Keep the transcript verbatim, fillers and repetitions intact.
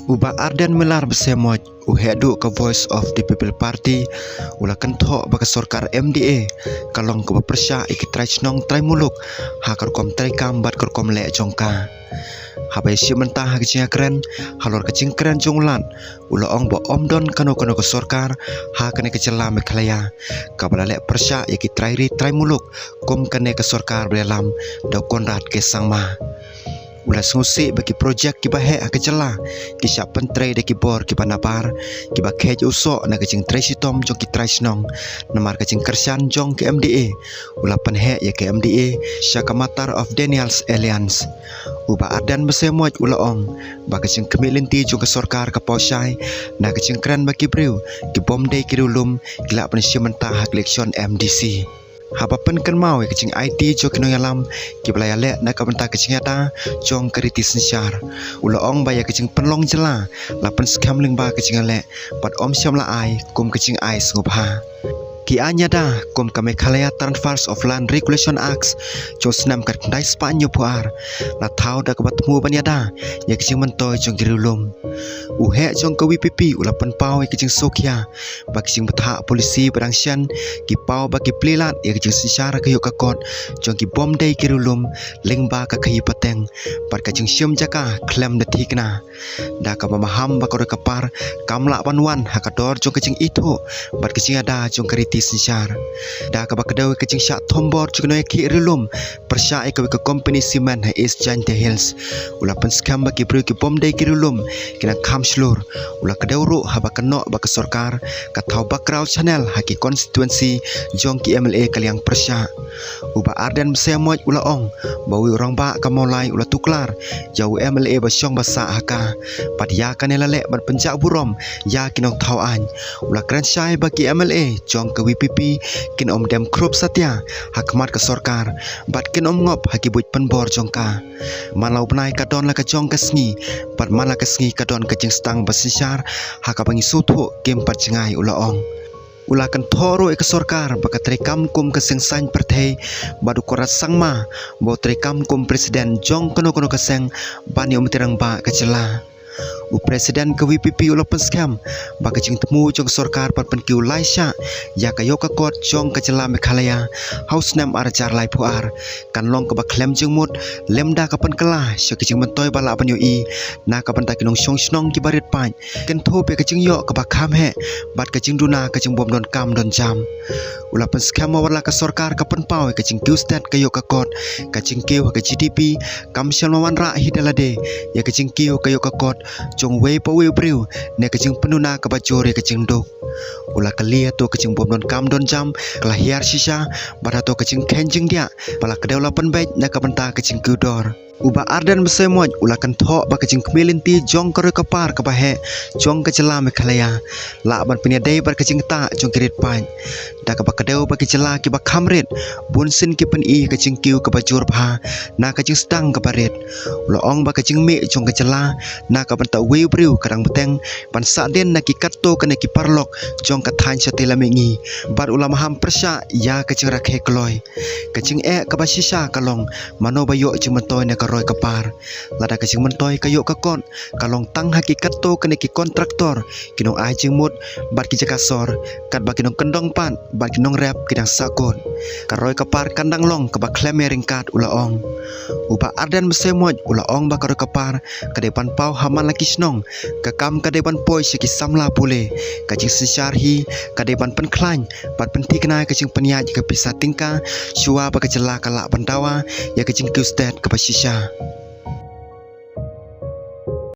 U Bah Ardent Miller Basaiawmoit, u heh duh ka Voice of the People Party, u la kynthoh ba ka sorkar M D A ka long kaba pyrshah ïa ki trai shnong trai muluk ha ka rukom treikam bad ka rukom leh jong ka. Haba ïashim bynta ha ka jingïakren halor ka jingkren jong u Lat, u la ong ba ym don kano kano ka sorkar ha kane ka jylla Meghalaya kaba la leh pyrshah ïa ki trai ri trai muluk kum kane ka sorkar ba la ïalam da u Conrad K Sangma. U la sngewsih ba ki projek kiba heh ha ka jylla ki shah pyntrei da ki bor kiba nabar, kiba kheit u soh na ka jingtrei shitom jong ki trai shnong. Namar ka jingkyrshan jong ka M D A, u la pynheh ïa ka M D A sha ka Matar of Daniels Alliance. U Bah Ardent Basaiawmoit u la ong ba ka jingkhmih lynti jong ka sorkar ka paw shai na ka jingkren ba ki briew kibym dei ki riewlum ki lah ban shim bynta ha ka election M D C. Haba pynkynmaw ïa ka jingaiti jong ki nongïalam kiba la ïaleh na ka bynta ka jingïada jong ka riti synshar, u la ong ba ïa ka jingpynlong jylla la pynskhem lyngba ka jingïaleh bad ym shym la ai kum ka jingai sngewbha. Ki aiñ ïada kum ka Meghalaya Transfers of Land Regulation Act jong u snem khatkhyndai spah hynñiewphew ar la thaw da kaba thmu ban ïada ïa ka jingmyntoi jong ki riewlum. U heh jong ka V P P u la pynpaw ïa ka jingsngewkhia ba ka jingbthah polisi ba dang shen ki paw ba ki plie lad ïa ka jingsynshar ka ïoh ka kot jong kibym dei ki riewlum lyngba ka khaïi pateng bad ka jingshim jaka khlem da thikna. Da kaba maham ba ka roi ka par kam lah ban wan ha ka dor jong ka jingithuh bad ka jingïada jong ka riti synshar. Da kaba kdew ïa ka jingshah thombor jong ki nongïakhih riewlum pyrshah ïa kawei ka kompani simen ha East Jaintia Hills, u la pynskhem ba ki briew kibym dei ki riewlum ki nang kham shlur. U la kdew ruh haba kynnoh ba ka sorkar ka thaw background channel ha ki constituency jong ki M L A ka liang pyrshah. U Bah Ardent Basaiawmoit u la ong ba uwei u rangbah ka Mawlai u la tuklar ïa u M L A ba shong ba sah ha ka bad ïa kane la leh ban pynjah burom ïa ki nongthaw aiñ. U la kren shai ba ki M L A jong ka V P P kin ym dem khrup satia ha khmat ka sorkar bad kin ym ngop ha ki buit pynbor jong ka. Man la u bnai ka don la ka jong ka sngi bad man la ka sngi ka don ka jingsdang ba synshar ha kaba ngi sngewthuh kim pat jngai, u la ong. U la kynthoh ruh ïa ka sorkar ba ka treikam kum ka seng saiñ pyrthei bad u Conrad Sangma ba u treikam kum president jong kano kano ka seng ban ïoh mynta rangbah ka jylla. U president ka V P P u la pynskhem ba ka jingthmu jong ka sorkar ban pynkiew lai shah ïa ka ïoh ka kot jong ka jylla Meghalaya ha u snem ar hajar laiphew ar kan long kaba khlem jingmut lymda ka pynkylla sha ka jingmyntoi ba lah ban ïohi na ka bynta ki nongshong shnong kiba rit paid, kynthup ïa ka jingïoh kaba kham heh bad ka jingduna ka jingbym don kam don jam. U la pynskhem ba wat la ka sorkar ka pynpaw ïa ka jingkiew stet ka ïoh ka kot, ka jingkiew ha ka G D P kam shym la wanrah hi da lade ïa ka jingkiew ka ïoh ka kot jong uwei pa uwei u briew ne ka jingpynduna kaba jur ïa ka jingduk. U la kylli hato ka jingbym don kam don jam ka la hiar shisha bad hato ka jingkheiñ jingdiah ba la kdew la pynbeit na ka bynta ka jingkiew dor. U Bah Ardent Basaiawmoit u la kynthoh ba ka jingkhmih lynti jong ka roi ka par kaba heh jong ka jylla Meghalaya lah ban pynïadei bad ka jingktah jong ki rit paid. Da kaba kdew ba ki jylla kiba kham rit bunsien ki pyni ka jingkiew kaba jur bha na ka jingsdang kaba rit. U la ong ba ka jingmih jong ka jylla na ka bynta uwei u briew ka dang bteng ban sahdien na ki katto katne ki paralok jong ka thaiñ shatei lam mihngi bad u la maham pyrshah ïa ka jingrakhe kloi. Ka jingeh kaba shisha ka long mano ba ïoh jingmyntoi na ka roi ka par. Lada ka jingmyntoi ka ïoh ka kot ka long tang ha ki katto katne ki kontraktor, ki nongai jingmut bad ki jaka sor, katba ki nongkyndong pat bad ki nongrep ki dang sahkut. Ka roi ka par kan dang long kaba khlem ïaryngkat, u la ong. U Bah Ardent Basaiawmoit u la ong ba ka roi ka par ka dei ban paw ha man la ki shnong, ka kam ka dei ban poi sha ki samla pule, ka jingsynshar hi ka dei ban pynkhlaiñ bad pynthikna ïa ka jingpynïaid ïa ka pisa tyngka shuwa ba ka jylla ka lah ban dawa ïa ka jingkiew stet kaba shisha.